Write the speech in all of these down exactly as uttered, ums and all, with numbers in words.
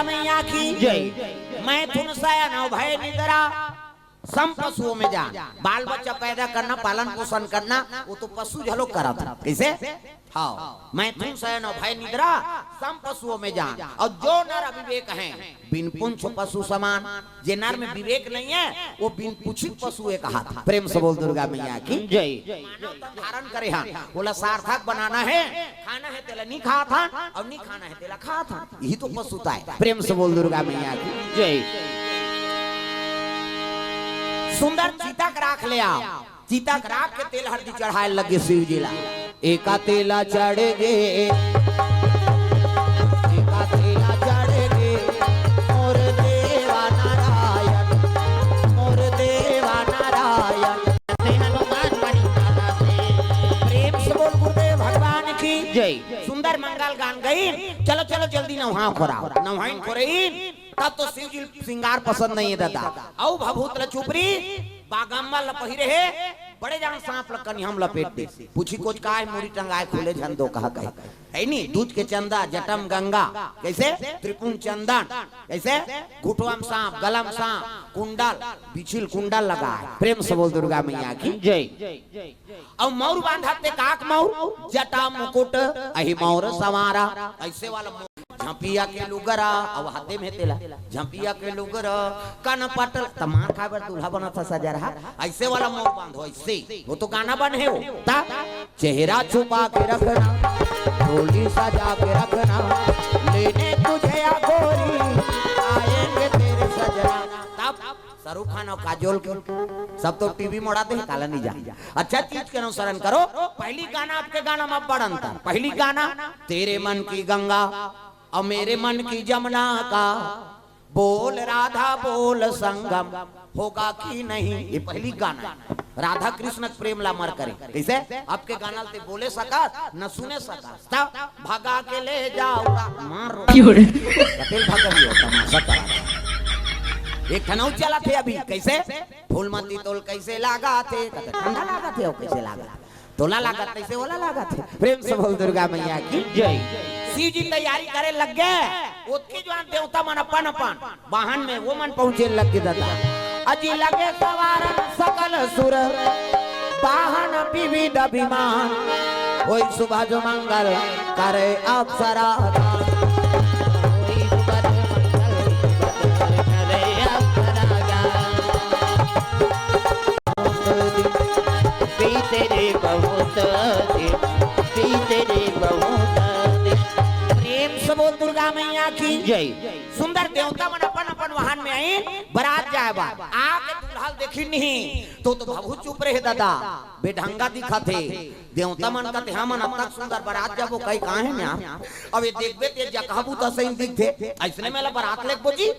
मैया की जय। मैथुन शयन अउ भय निद्रा, सम पशुओं में जान। बाल बच्चा पैदा करना, पालन पोषण करना, वो तो पशु घलो करत हे। कइसे? हाँ, मैथुन शयन अउ भय निद्रा, सम पशुओं में जान। अउ जो नर अविवेक हे, बिन पूंछ पशु समान। जे नर में विवेक नइ हे, वो बिन पूछी पशु ए कहाथे। प्रेम से बोल दुर्गा मैया की जय। मानव तन धारण करे हन, ओला सार्थक बनाना हे, खाना हे तेला नइ खात हन, अउ नइ खाना हे तेला खात हन। यही तो पशुता हे। प्रेम से बोल दुर्गा मैया की जय। सुंदर चिता के राख ले आव। चिता के राख के तेल हरदी चढ़ाए लगे शिव जी ला। एका तेला चढ़ गे, एका तेला चढ़ गे, मोर देवा नारायण, मोर देवा नारायण। प्रेम से बोल गुरुदेव भगवान की जय। सुंदर मंगल गान गई। चलो चलो जल्दी नवहा खोरा, नवहाइन खोरइन। तब तो शिव जी श्रृंगार पसंद नइ हे दादा। अउ भभूत ल चुपरी, बागम्मा ल पहिरे हे, बड़े जान सांप ल कनिहा म लपेट दे। पूछी कोच का हे, मुड़ी टंगाए खुले झन दो कहा कहे। हे नी, दूध के चंदा, जटम गंगा, कइसे? त्रिपुन चंदन, कइसे? घुटवा म सांप, गला म सांप, कुंडल, बिछिल कुंडल लगा हे। प्रेम से बोल दुर्गा मैया की जय। अउ मउर बांधत ते काक मउर, जटा मुकुट, अहि मउर संवारा। अइसे वाला मउर, झपिया के लुगरा, अउ हाथे में तेला, झपिया के लुगरा, कन पटल, त मार खाए बर दूल्हा बनत हे सजरहा। अइसे वाला मउर बांधो, अइसे। वो तो गाना बन हे वो। ता चेहरा छुपा के रखना, डोली सजा के रखना, लेने तुझे या गोरी, आएंगे तेरे सजना। तब शाहरुख खान अउ काजोल के सब तो टीवी मोड़ा दे, काला नइ जा। अच्छा चीज के अनुसरण करो। पहिली गाना, अब के गाना म बड़ अंतर। पहिली गाना, तेरे मन की गंगा अउ मेरे मन की जमुना का, बोल राधा बोल संगम होगा कि नहीं। ये पहिली गाना हे। राधा कृष्ण के प्रेम ला अमर करे। कइसे? अब के गाना ल ते बोले सकस, न सुने सकस। तब भगा के ले जाओ रा-, मार रो। क्यों रे? कतेक भगा लियो, तमाशा करा। एक ठन अउ चलत हे अभी, कइसे? फूलमती तोल कइसे लागत हे? कतेक ठंडा लागत हे, अउ कइसे लागत हे? तोला लागत हे, कइसे ओला लागत हे? प्रेम से बोल दुर्गा मैया की जय। शिव जी तैयारी करे लग गे। ओतकी जुवार देवता मन अपन अपन वाहन में वो मन पहुंचे लग गे दादा। अजी लगे सवारन सकल सुर, वाहन विविध विमान, होई सुभज मंगल करे अप्सरा। होई सुभज मंगल करे अप्सरा। पीते रे बहुत दिन, पीते रे बहुत दिन। प्रेम से बोल दुर्गा मैया की जय। सुंदर देवता मन अपन अपन वाहन में आइन, बरात जाए बर। आके दूल्हा ल देखिन नहीं, तो तो भभूत चुप रहे दादा, बेढंगा दिखत हे। देवता मन कथे, "हमन अतक सुंदर बरात जाबो, कई कहाँ हे यार?" अब ये देखबे ते जकहा बूता सही दिखथे, अइसने में ला बरात लेगबो जी।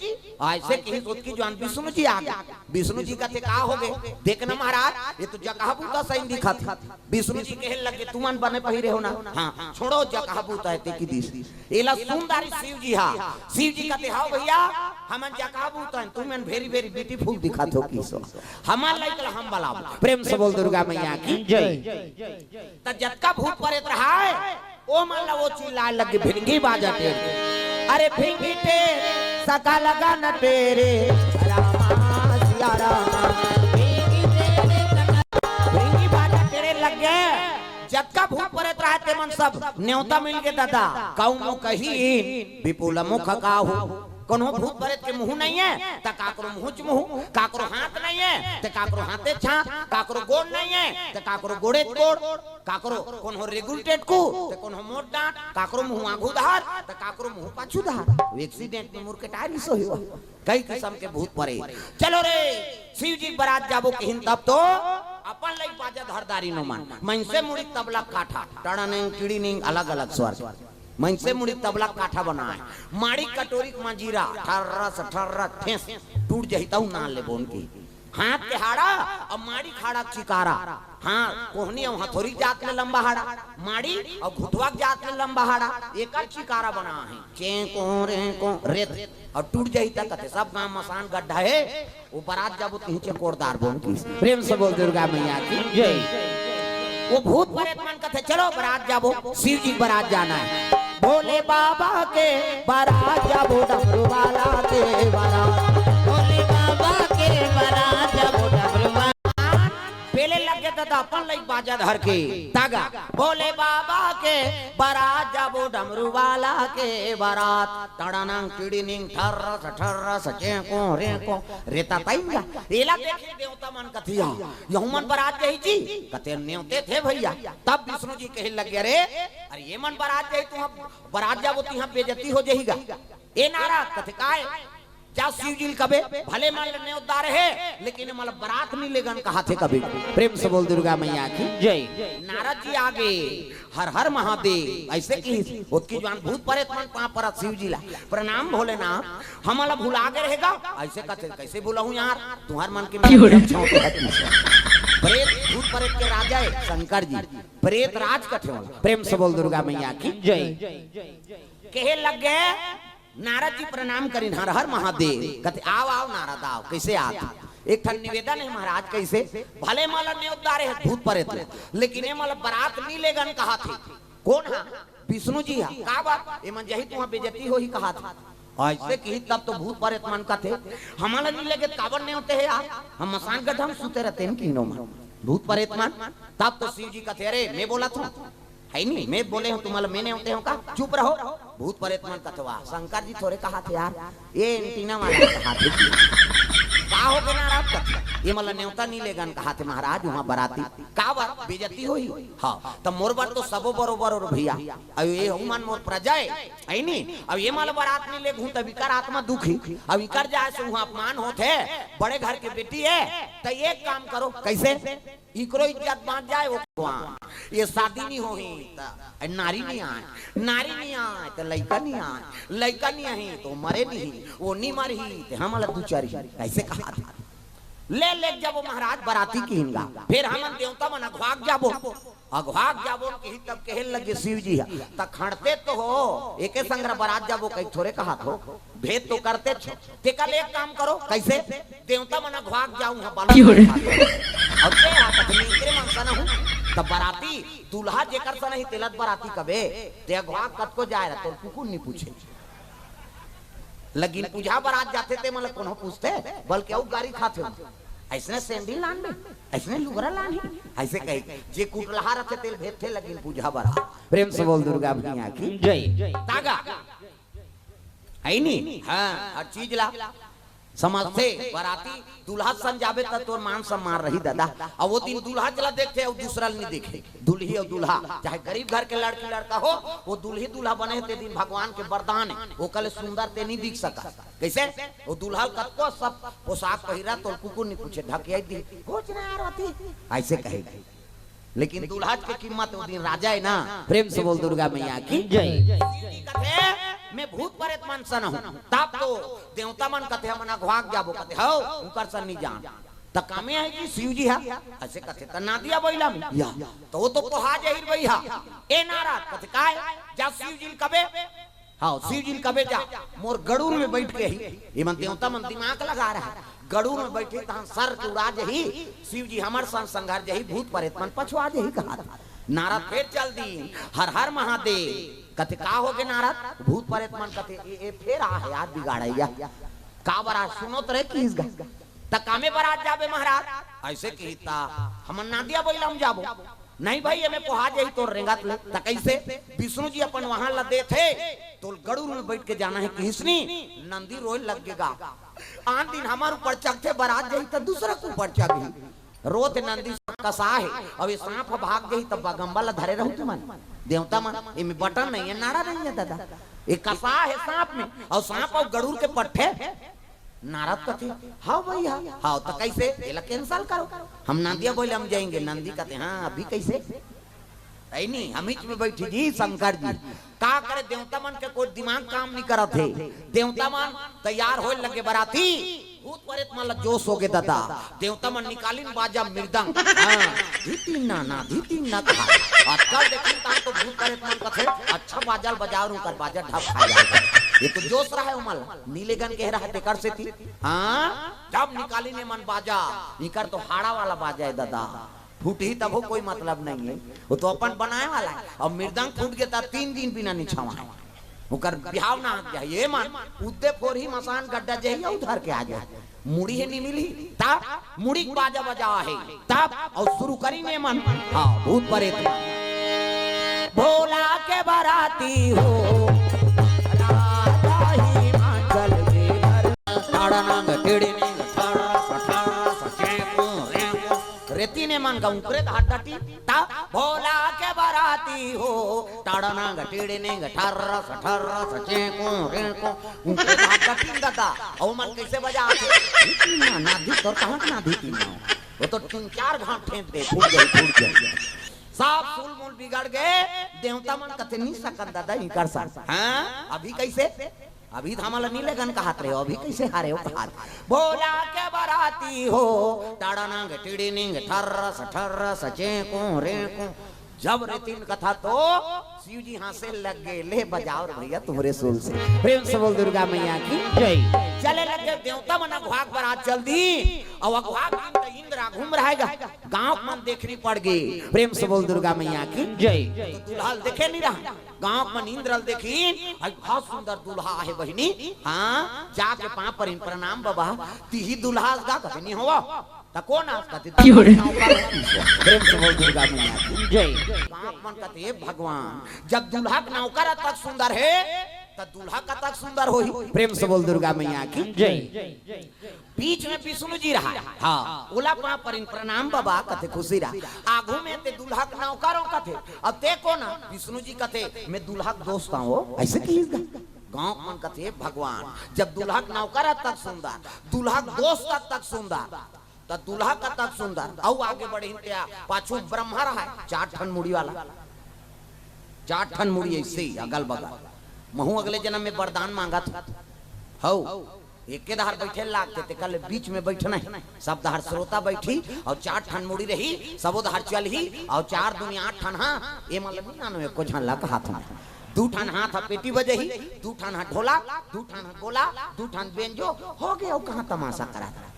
अइसे कहिस ओतकी जुवार विष्णु जी आ गे। विष्णु जी कथे, "का हो गे?" "देख ना महाराज, ये तो जकहा बूता सही दिखत हे।" विष्णु जी कहे लगे, "तुमन बने पहिरे हो ना?" "हाँ।" "छोड़ो, जकहा बूता हे, ते कि दिस।" एला सुंदर शिव जी हा, शिव जी कथे, "हाव भइया, हमन जकहा बूता हन, तुमन very very beautiful दिखत हो किसो। हमर लइका ला हम बलाबो।" प्रेम से बोल दुर्गा मैया की जय। त जतका भूत प्रेत रहाय, ओ मन ला वो चिल्लाए लगे, "भिंगी बाजा टेर।" अरे भिंगी टेर, सका लगा न टेरे, रामा सिया रामा। भिंगी बाजा टेरे लग गे। जतका भूत प्रेत रहाय ते मन सब नेवता मिल गे दादा। कऊ मुख कही विपुल मुख काहू। कोनो भूत प्रेत के मुंह नइ हे, त काकरो मुंह च मुंह, काकरो हाथ नइ हे, त काकरो हाथे च हाथ, काकरो गोड़ नइ हे, त काकरो गोड़े च गोड़, काकरो कोनो रेगुल टेटकू, त कोनो मोट डांट, काकरो मुंह आघू धार, त काकरो मुंह पाछू धार। वो accident में मुड़ के टायर ही सो हुआ। कई किसम के भूत प्रेत। चलो रे, शिव जी बरात जाबो कहिन तब तो अपन लई बाजा धर डारिन ओमन। मइनसे मुड़ी तबला काठा, टड़निंग, टिड़िनिंग, अलग-अलग स्वर। मइनसे मुड़ी तबला काठा बनाए। माड़ी कटोरी के मजीरा, ठर्रस, ठर्रस, ठेस, टूट जही तहू नाल ले बोन की। हाथ के हाड़ा अउ माड़ी खाड़ा के चिकारा। हाँ, कोहनी अउ हथौरी जात ले लंबा हाड़ा। माड़ी अउ घुटवा के जात ले लंबा हाड़ा। एकर चिकारा बना हे। चें कों रे कों रेत। अउ टूट जही त कथे सब गांव मसान गड्ढा हे। वो बरात जाबो त हिंचे कोड़दार बोन की। प्रेम से बोल दुर्गा मैया की जय। वो भूत प्रेत मन कथे, "चलो बरात जाबो, शिव जी बरात जाना हे।" भोले बाबा के बरात जाबो, डमरू बाजा धर के तागा, भोले बाबा के बरात जाबो, डमरू वाला के बरात। टड़ानंग टिड़िनिंग, ठर्रस ठर्रस, चेंको रेंको, रेता तइंगा। एला देखे देवता मन कथे, "यहू मन बरात जाही जी?" कथे, "नेवते थे भइया।" तब विष्णु जी कहे लग गया, "अरे, अरे ये मन बरात जाही, तुहा बरात जाबो, तिहा बेइज्जती हो जाही गा।" ए नारद, कथे, "काय?" "जा शिव जी ल कबे, भले मन ल नेवत डारे हे, लेकिन ए मन ल बरात नी लेगन कहाथे कबे।" प्रेम से बोल दुर्गा मैया की जय। नारद जी आगे, "हर हर महादेव," अइसे किहिस। ओतकी जुवार भूत परेत मन पाँव परत शिव जी ला, "प्रणाम भोलेनाथ, हमन ला भुला गे रहे गा?" अइसे कथे, "कइसे भुलाहूँ यार, तुंहर मन के मैं अच्छा हों।" परेत, भूत परेत के राजा हे शंकर जी, परेत राज कथे ओला। प्रेम से बोल दुर्गा मैया की जय। कहे लग गे, नारद जी प्रणाम करिन, "हर हर महादेव।" कथे, "आव, आव नारद, आव, कइसे आत?" "एक ठन निवेदन हे महाराज।" "कइसे?" "भले मन ल नेवत डारे हे भूत परेत, लेकिन ए मन ल बरात नी लेगन कहाथे।" "कोन हा?" "विष्णु जी हा।" "काबर?" "ए मन जाही तुहा बेइज्जती होही कहाथे।" अइसे किहिस तब तो भूत परेत मन कथे, "हमन ल नी लेगे त काबर नेवते हे यार? हम मसान गड्ढा म सुते रहितेन किहिन ओ मन।" भूत परेत मन, तब तो शिव जी कथे, "अरे मैं बोलत हों, हे नी, मैं बोले हों तुमन ल, मैं नेवते हों का? चुप रहो।" भूत परेत मन कथे, "वाह, शंकर जी थोरे कहाथे यार, ए एंटीना वाला कहाथे।" "का हो गे नारद?" कथे, "ए मन ल नेवता नी लेगन कहाथे महाराज, उहां बराती।" "काबर? बेइज्जती होही?" "हाँ।" "त मोर बर तो सबो बरोबर हो भइया, अउ ए हू मन मोर प्रजा हे, हे नी? अउ ए मन ल बरात नी लेगहूं त इकर आत्मा दुखी, अउ इकर जाय से उहां अपमान होत हे, बड़े घर के बेटी हे, त एक काम करो।" "कइसे?" "इकरो इज्जत बांच जाय, ओ भगवान, ए शादी नी होही त नारी नी आय, नारी नी आय त लइका नी आय, लइका नी आही त ओ मरे नी, ओ नी मरही त हमन ल दुचरही।" अइसे कहाथे। "ले, ले जाबो महाराज, बराती किहिन गा, फेर हमन देवता मन अघवाक जाबो।" "अघवाक जाबो किहिस तब कहे लगे शिव जी हा, त खंड़ते तो हो, एके संग बरात जाबो कहिके थोरे कहात हो, भेंट तो करतेच हो। तेकर ले एक काम करो।" "कइसे?" "देवता मन अघवाक जाहू हा बालू अउ ते हा कथे, 'मैं एकरे मन सन हूं।' त बराती दूल्हा जेकर सन ही तेला त बराती कबे, ते अघवाक कतको जाय रह, तोर कुकुर नी पूछे।" लगिन पूजा बरात जाथे ते मन ल कोनो पूछथे, बल्कि अउ गारी खाथे। "अइसने सैंडिल लानबे, अइसने लुगरा लानही," अइसे कही। जे कुटलहा रथे तेला भेजथे लगिन पूजा बरात। प्रेम से बोल दुर्गा मैया की जय। तागा, हे नी? हाँ, हर चीज ला समझथे। बराती दूल्हा सन जाबे त तोर मान सम्मान रही दादा। अउ ओ दिन दूल्हा च ला देखथे अउ दूसरा ल नी देखे। दुल्ही अउ दूल्हा, चाहे गरीब घर के लड़की लड़का हो, ओ दुल्ही दूल्हा बने हे ते दिन भगवान के वरदान हे, ओकर ले सुंदर ते नी दिख सकस। कइसे? ओ दूल्हा ल कतको सब पोशाक पहिरा, तोर कुकुर नी पूछे, ढकिया दी, "कुछ नहीं यार होती," अइसे कहेगी। लेकिन दूल्हा के कीमत ओ दिन राजा हे ना। प्रेम से बोल दुर्गा मैया की जय। शिव जी कथे, "मैं भूत परेत मन सन हूं।" तब तो देवता मन कथे, "हमन अघवाक जाबो।" कथे, "हव, उंकर सन नी जान।" त कामे हे कि शिव जी हा? अइसे कथे, "त नदिया बइला में।" या, त ओ तो पोहा जहिर बइहा। ए नारद, कथे, "काय?" "जा शिव जी ल कबे।" हाँ, "शिव जी ल कबे जा, मोर गड़ूर में बइठ के ही।" ए मन देवता मन दिमाग लगा रहा हे। गड़ूर में बइठे तहां सर के उड़ा जही, शिव जी हमर संग संघर जही, भूत परेत मन पछुआ जही कहात। नारद फेर चल दी, "हर हर महादेव।" कथे, "का हो गे नारद?" भूत परेत मन कथे, "ए, ए फेर आ हे यार बिगाड़इया।" "का बरा सुनोत रहे किहिस गा?" "त कामे बरात जाबे महाराज?" "अइसे किहिस त हमन नदिया बइला म जाबो।" "नहीं भई, एमे पोहा जही तोर रेंगत ले।" "त कइसे?" "विष्णु जी अपन वाहन ल देथे, तोर गड़ूर में बइठ के जाना हे किहिस नी, नंदी रोय लग गे गा। आन दिन हमर ऊपर चघथे, बरात जही त दूसरा के ऊपर चघही। रोथे नंदी, सांप कसा हे, अउ ए सांप ह भाग जही त बगंबा ल धरे रहू तुमन।" देवता मन, "एमे बटन नहीं हे, नाड़ा नहीं हे दादा, ए कसा हे सांप में, अउ सांप अउ गड़ूर के पट्ठे।" नारद कथे, "हव भइया, हव त कइसे? एला cancel करो, हम नदिया बइला म जाएंगे।" नंदी कथे, "हाँ, अभी कइसे?" "हे नी, हमीच में बइठे जी शंकर जी।" का करे, देवता मन के कोई दिमाग काम नी करत हे। देवता मन तैयार होय लगे बराती, भूत परेत मन ला जोश हो गे दादा। देवता मन निकालिन बाजा मृदंग, हाँ, धितिन ना ना, धितिन ना कहा। आजकल देखिन तहां तो भूत परेत मन कथे, "अच्छा बाजा ल बजाव, उंकर बाजा ढप खा जाय।" ए तो जोश रहा हे ओमन ला, नीलेगन कहे रहा हे तेकर सेती। हाँ, जब निकालिन एमन बाजा, इकर तो हाड़ा वाला बाजा हे दादा, फूटही तभो कोई मतलब नहीं हे, ओ तो अपन बनाय वाला हे। अउ मृदंग फूट गे त तीन दिन बिना निछावा हे। ओकर बिहाव ना आगे हे, ये मन उद्दे फोरही मसान गड्डा जही अउ धर के आ जाही। मुड़ी हे नी मिलही, तब मुड़ी के बाजा बजा हे, तब अउ शुरू करिन ये मन। हाँ, भूत परेत मन। भोला के बराती हो, राजा हिमाचल के घर। टाड़ा नांग टेढ़े नींग, टाड़ा सा, टाड़ा सा, चेंको, रेंको। रेती ने मन का उकरे धार डटी, ता भोला के बराती हो। टाड़ा नांग टेढ़े नींग, ठर्रस, ठर्रस, चेंको, रेंको। उनके धार डटी दादा, अउ मन कैसे बजा आथे? इतना नादी तोर कहाँ के नादी तीन हो? वो तो तीन चार घाट फेंक दे, फूट जाए, फूट जाए। सब सुल मुल बिगड़ गए, देवता मन कथे नी सकन दादा, इनकर सन। हाँ, अभी कैसे? अभी धामा ला नी लेगन कहत रहे हो, अभी कैसे हारे हो कहत। भोला के बराती हो, टाड़ा नांग टिड़ी निंग, ठर्रस, ठर्रस, चेंको, रेंको। जब रेतिन कथा तो शिव जी हाँसे लग गए, ले बजाओ रे भैया तुम्हरे सुल से। प्रेम से बोल दुर्गा मैया की जय। चले लग गए देवता मन अघवा के बरात चल दी, अउ अघवा के दिन त इंद्र आघू म रहेगा, गाँव के मन देखनी पड़ गए। प्रेम से बोल दुर्गा मैया की जय। तो दुल्हा ल देखे नी रहा, गाँव के मन इंद्र ल देखिन, अई बहुत सुंदर दुल्हा हे बहिनी। हाँ, जाके पाँव परिन प्रणाम बबा, तिही दुल्हा अस गा कथे नी होवा। त कोन अस कथे? क्यों रे? नौकर अस। प्रेम से बोल दुर्गा मैया की जय। गाँव के मन कथे, "हे भगवान, जब दुल्हा के नौकर अतक सुंदर हे, त दुल्हा कतक सुंदर होही।" प्रेम से बोल दुर्गा मैया की जय। बीच में विष्णु जी रहा। हाँ, ओला पाँव परिन प्रणाम बबा कथे खुशी रहा। आघू में ते दुल्हा के नौकर हो कथे, अब ते कोन अस? विष्णु जी कथे, "मैं दुल्हा के दोस्त हूँ।" ऐसे कहिस गा। गाँव के मन कथे, "भगवान, जब दुल्हा के नौकर अतक सुंदर, दुल्हा के दोस्त अतक सुंदर, त दुल्हा कतक सुंदर।" अउ आगे बढ़िन ते पाछू ब्रह्मा रहा, चार ठन मुड़ी वाला, चार ठन मुड़ी ऐसे अगल बगल। महूँ अगले जनम में वरदान मांगत हूँ। हौ, एके डहर बइठे लागथे, तेकर ले बीच में बइठना हे। सब डहर श्रोता बइठही, अउ चार ठन मुड़ी रही, सबो डहर चलही, अउ चार दूनी आठ ठन, हाँ, ए मन ल नी जानो, एको झन ल कहात हूँ। दू ठन हाथ ह पेटी बजही, दू ठन ह ढोलक, दू ठन ह गोला, दू ठन बेंजो, हो गे, अउ कहाँ तमाशा करत।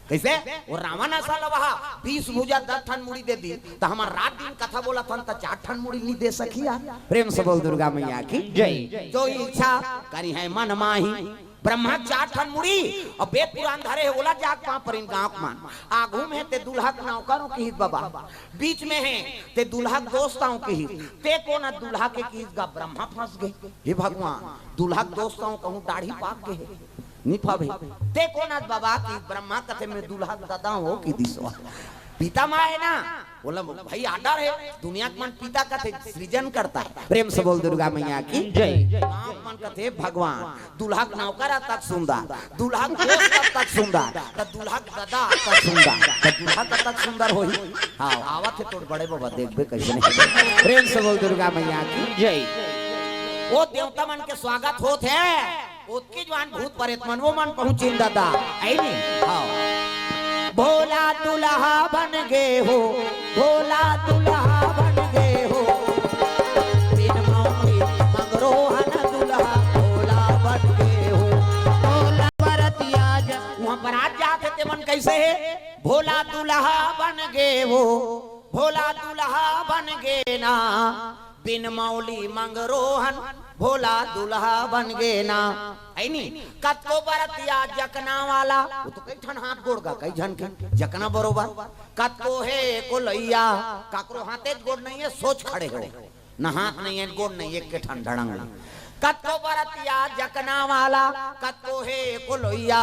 कइसे? वो रावण असन ल वहा बीस भुजा दस ठन मुड़ी दे दी, त हमन रात दिन कथा बोलत हन, त चार ठन मुड़ी नी दे सकही यार। प्रेम से बोल दुर्गा मैया की जय। जो इच्छा करिहैं मन माही। ब्रह्मा चार ठन मुड़ी अउ वेद पुराण धरे हे, ओला जाके पाँव परिन गाँव के मन। आघू में ते दुल्हा के नौकर हो किहिस बबा, बीच में हे ते दुल्हा के दोस्त हो किहिस, ते कोन अस दुल्हा के किहिस गा? ब्रह्मा फंस गे। हे भगवान, दुल्हा के दोस्त हो कहूँ दाढ़ी पाक गे हे। नी फबे। ते कोन अस बबा कि ब्रह्मा कथे मैं दुल्हा के ददा हो कि दिसवा। पिता माँ हे ना, बोला भाई order हे, दुनिया के मन पिता कथे सृजन करता हे। प्रेम से बोल दुर्गा मैया की जय। गाँव के मन कथे भगवान, दुल्हा के नौकर अतक सुंदर, दुल्हा के दोस्त अतक सुंदर, त दुल्हा के ददा अतक सुंदर, त दुल्हा कतक सुंदर होही। हाँ, आवत हे तोर बड़े बबा, देखबे कइसे नहीं। प्रेम से बोल दुर्गा मैया की जय। वो देवता मन के स्वागत होत हे। ओतकी जुवार भूत परेत मन, वो मन पहुँचिन ददा, अइ नी? हाँ। भोला दुल्हा बन गे हो, भोला दुल्हा बन गे हो, बिन मौली मंगरोहन दुल्हा भोला बन गे हो। भोला बरतिया ज-, उहाँ बरात जात हे, ते मन कइसे हे? भोला दुल्हा बन गे हो, भोला दुल्हा बन गे ना, बिन मौली मंगरोहन भोला दुल्हा बन गे ना। अइ नी? कतको बरतिया जकना वाला, वो तो कई ठन हाथ गोड़ गा, कई झन के जकना बरोबर। कतको हे कोलैया, काकरो हाथे गोड़ नहीं हे, सोच खड़े हो। ना हाथ नहीं हे, गोड़ नहीं हे, एक के ठन ढड़ंग। कतको बरतिया जकना वाला, कतको हे कोलैया,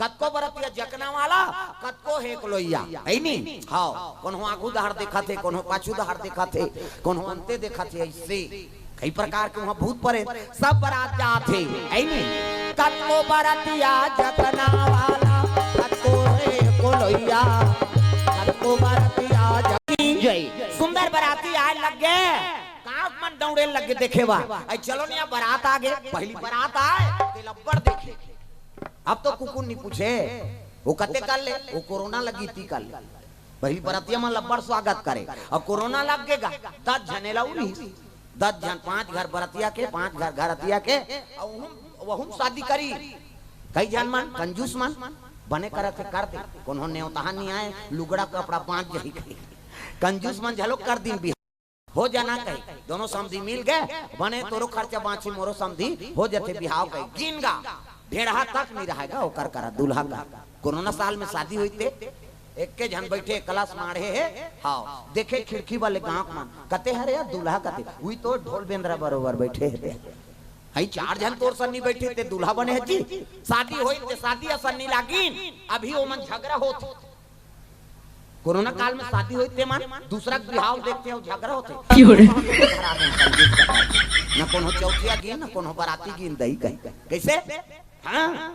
कतको बरतिया जकना वाला, कतको हे कोलैया। अइ नी? हाँ, कोनो आगू डहर देखत हे, कोनो पाछू डहर देखत हे, कोनो अंते देखत हे, अइसे कई प्रकार के उहाँ भूत परेत, सब बरात जात हे, अइ नी? कतको बरतिया जकना वाला, कतको हे कोलैया, कतको बरतिया जकनी। जय। सुंदर बराती आए लग गे, गाँव के मन दौड़े लग गे देखे बर। अइ चलो निया बरात आ गे, पहिली बरात आए, ते लब्बड़ देखे। अब तो कुकुर नी पूछे, वो कते कर ले, वो कोरोना लगी ती कर ले। पहिली बरतिया मन लब्बड़ स्वागत करे, अउ कोरोना लग गे गा, दस झने ला उरिस। दस झन, पाँच घर बरतिया के, पाँच घर घरतिया के, अउ वहूँ, वहूँ शादी करी। कई झन मन, कंजूस मन, बने करत हे कर दे, कोनो नेवतहा नी आए, लुगड़ा कपड़ा बाँच जही कही। कंजूस मन झलो कर दिन बिहाव। हो जाना कही। दोनों समधी मिल गए, बने तोरो खर्चा बाँची मोरो समधी, हो जथे बिहाव कही। गिन गा, ढेड़हा तक नहीं रहेगा ओकर करा दूल्हा का। कोरोना साल में शादी होई ते, एक के झन बैठे कलश माढ़े हे। हाँ, देखे खिड़की वाले गाँव मन, कते हरे यार दूल्हा कते, उही तो ढोल बेंदरा बरोबर बैठे हे। हई चार झन तोर सन्नी बैठे ते दूल्हा बने हे जी। शादी होई ते शादी असन नी लागिन, अभी ओमन झगड़ा होत। कोरोना काल में शादी होई ते मन दूसरा के बिहाव देखते हो, झगड़ा होते। क्यों रे? न कोनो चौकिया गिन, न कोनो बराती गिन दई कही। कैसे? हाँ।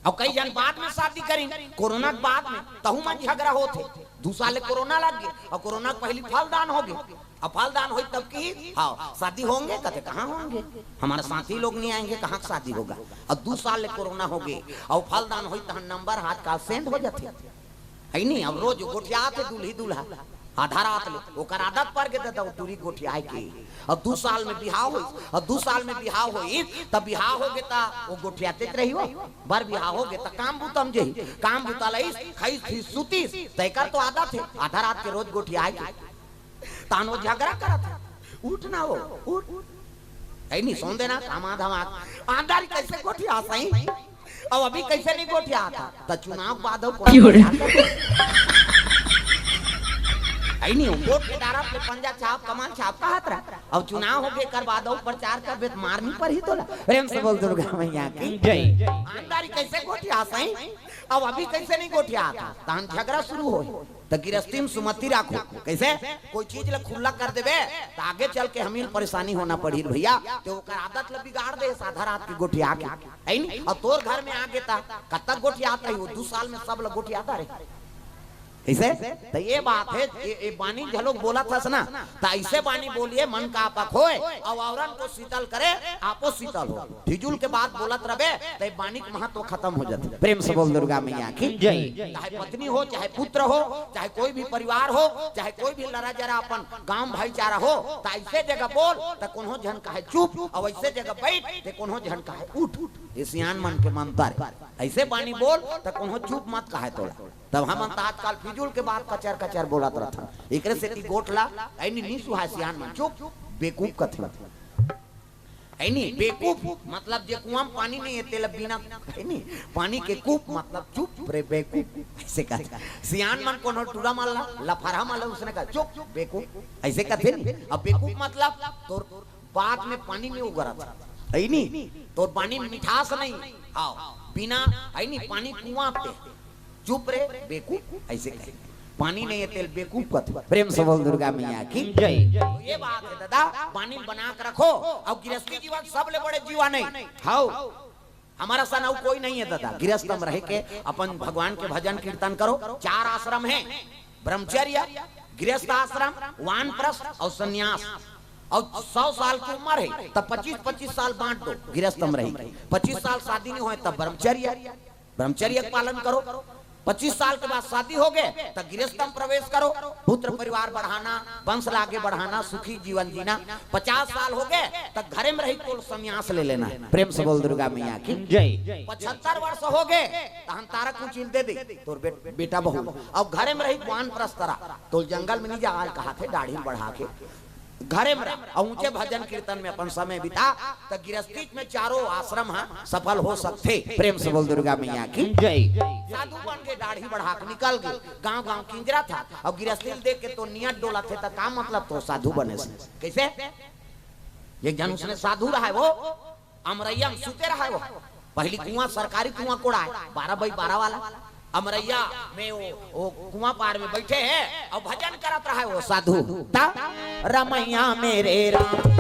अउ कई झन बाद में शादी करिन, कोरोना के बाद में, तहू मन झगड़ा होत हे। दू साल ले कोरोना लग गे, अउ कोरोना के पहली फलदान हो गे। अब फलदान होई तब की, हाँ, शादी होंगे? कहते, "कहाँ होंगे? हमारे साथी लोग नहीं आएंगे, कहाँ के शादी होगा?" अब दू साल ले कोरोना हो गे, अउ फलदान होई तहन नंबर हाथ का सेंड हो जाथे। है नी? अब रोज गोठियात हे दूल्ही दूल्हा, आधा रात ले, ओकर आदत पड़ गे दादा, ओ टूरी गोठियाए के। अब दू साल में बिहाव होइस, अब दू साल में बिहाव होइस, तब बिहाव हो गे ता ओ गोठियाते रही हो। बर बिहाव हो गे ता काम बुता म जही, काम बुता लइस, खाइस, पीस, सुतिस, तेकर तो आदत हे, आधा रात के रोज गोठियाए के। तानो झगड़ा करत हे, "उठ ना हो, उठ।" है नी, सोन देना, धामा धामा। आंधारी कैसे गोठिया सही? अब अभी कैसे नहीं गोठिया था? त चुनाव के बाद अउ क्यों रे? है नी, वोट के डारा पे पंजा छाप, कमान छाप कहत रहा। अब चुनाव हो गे कर बाद अउ प्रचार करबे त मार नहीं पड़ही तोला। प्रेम से बोल दुर्गा मैया की जय। आंधारी कैसे गोठिया सही? अब अभी कैसे नहीं गोठिया था? तहन झगड़ा शुरू होई। त गिरस्ती में सुमति राखो। कैसे? कोई चीज ला खुला कर देबे, त आगे चल के हमील परेशानी होना पड़ही भैया। ते ओकर आदत ला बिगाड़ दे, आधा रात के गोठिया के, है नी? अउ तोर घर में आ गे ता, कतक गोठियात रही हो? दू साल में सब ला गोठियाता रही। कैसे? त ये बात हे, ये, ये बानी घलोक बोलत हस ना, त ऐसे बानी बोलिए, मन का आपक होए, अउ औरन को शीतल करे, आपो शीतल हो। फिजूल के बात बोलत रबे, त बानी के महत्व खत्म हो जाथे। प्रेम से बोल दुर्गा मैया की जय। चाहे पत्नी हो, चाहे पुत्र हो, चाहे कोई भी परिवार हो, चाहे कोई भी लरा जरा अपन गांव भाईचारा हो, त ऐसे जगह बोल त कोनो झन कहे चुप, अउ ऐसे जगह बैठ त कोनो झन कहे उठ। ये सियान मन के मंतर। ऐसे बानी बोल त कोनो चुप मत कहे तोला। तब हमन त आजकल फिजूल के बात कचर कचर बोलत रहथन। एकरे सेती गोठ ला ऐनी नी सुहाय सियान मन चुप, बेकूफ कथे। ऐनी बेकूफ मतलब जे कुआं में पानी नहीं हे तेला बिना, ऐनी पानी के कूप मतलब चुप रे बेकूफ, ऐसे कथे। सियान मन कोनो टूरा मन ला, लफरहा मन ला उसने कहा, "चुप बेकूफ," ऐसे कथे नी। अब बेकूफ मतलब तोर बात में पानी नहीं उगरत हे, ऐनी तोर पानी में मिठास नहीं। हाँ, बिना ऐनी पानी कुआं पे चुप रे बेकूफ, ऐसे कहे। पानी नहीं हे तेला बेकूफ कथे। प्रेम से बोल दुर्गा मैया की जय। तो ये बात हे दादा, बानी बना के रखो। अउ गिरस्ती जीवन सबले बड़े जीवन हे। हाव, हमर सन अउ कोई नहीं हे दादा। गिरस्त म रह के अपन भगवान के भजन कीर्तन करो। चार आश्रम हे, ब्रह्मचर्य, गिरस्त आश्रम, वानप्रस्थ अउ संन्यास। अउ सौ साल की उम्र हे, त पच्चीस पच्चीस साल बांट दो, गिरस्त म रह के। पच्चीस साल शादी नहीं होए, तब ब्रह्मचर्य, ब्रह्मचर्य के पालन करो। पच्चीस साल के बाद शादी हो गे, त गिरस्त म प्रवेश करो। पुत्र परिवार बढ़ाना, वंश ला आगे बढ़ाना, सुखी जीवन जीना। पचास साल हो गे, त घरे में रही तोला संन्यास ले लेना हे। प्रेम से बोल दुर्गा मैया की जय। पचहत्तर वर्ष हो गे, तहन तारा कुंचिल दे दे, तोर बे-, बेटा बहू। अउ घरे में रही वानप्रस्थ रह, तोला जंगल में नहीं जाय ल कहाथे, दाढ़ी बढ़ा के। घरे में रह, अउ ऊंचे भजन कीर्तन में अपन समय बिता, त गिरस्ती में चारों आश्रम ह सफल हो सकथे। प्रेम से बोल दुर्गा मैया की जय। साधु बन के दाढ़ी बढ़ा के निकल गे, गांव गांव किंजरत हे, अउ गिरस्ती ल देख के तोर नियत डोलत हे, त का मतलब तोर साधु बने से? कैसे? एक झन उसने साधु रहा हे, वो अमरैया में सुते रहा हे वो। पहली कुआं, सरकारी कुआं कोड़ाए, बारह बाई बारह वाला। अमरैया में वो, वो कुआं पार में बैठे हे अउ भजन करत रहा हे वो साधु। ता, "रमैया मेरे राम,